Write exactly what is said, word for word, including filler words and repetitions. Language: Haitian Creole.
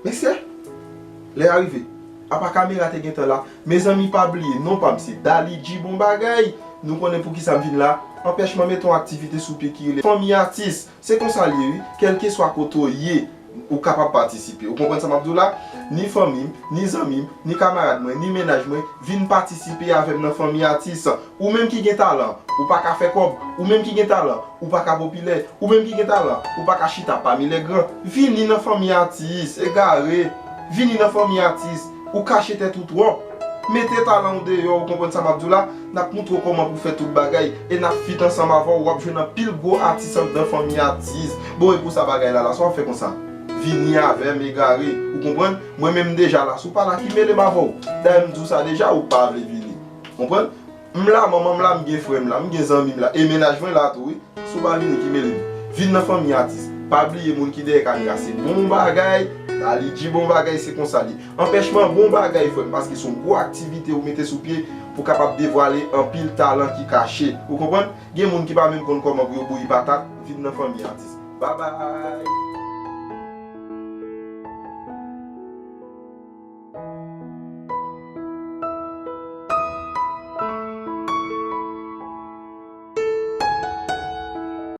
Mesye, lè a rive. Apa kamera te gentan la. Mezanmi, pa bliye, non pa m se Dali G, bon bagay. Nou konnen poukisa m vin la. Anpèch mwen mete yon aktivite sou pye ki rele Fanmi Atis. Se konsa l ye, wi. Kèlkeswa kote w ye, ou kapab patisipe. Ou konprann sa m ap di w la? Ni fanmi m, ni zanmi m, ni kamarad mwen, ni mennaj mwen, vin patisipe avè m nan Fanmi Atis. Ou menm ki gen talan, ou pa ka fè kòb. Ou menm ki gen talan, ou pa ka popilè. Ou menm ki gen talan, ou pa ka chita pami lè gran. Vini nan Fanmi Atis, egare. Vini nan Fanmi Atis. Ou kache tèt ou twòp. Mete talan w deyò, ou konprann sa m ap di w la? N ap moutre w kòman pou w fè tout bagay e n ap fit ansanm avè w, w ap jwenn anpil gwo atis anndan Fanmi Atis. Bon, e pou sa bagay la, la, sa w ap fè konsa? Vini avè m, egare, ou konprann? Mwen menm m deja la, si w pa la, ki mele m avè w? Dayè m di w sa deja, ou pa vle vini. Konprann? M la, manman m la, m gen frè m la, m gen zanmi m la, e mennaj mwen la tou, wi. Si w pa vini, ki mele m? Vin nan Fanmi Atis. Pa bliye, moun ki dèyè kamera se bon bagay, Dali G, bon bagay, se konsa li. Anpèch mwen, bon bagay, frè m, paske se yon gwo aktivite ou mete sou pye pou kapab devwale anpil talan ki kache. Ou konprann? Gen moun ki pa menm konn kòman pou yo bouyi patat, vin nan Fanmi Atis. Babay!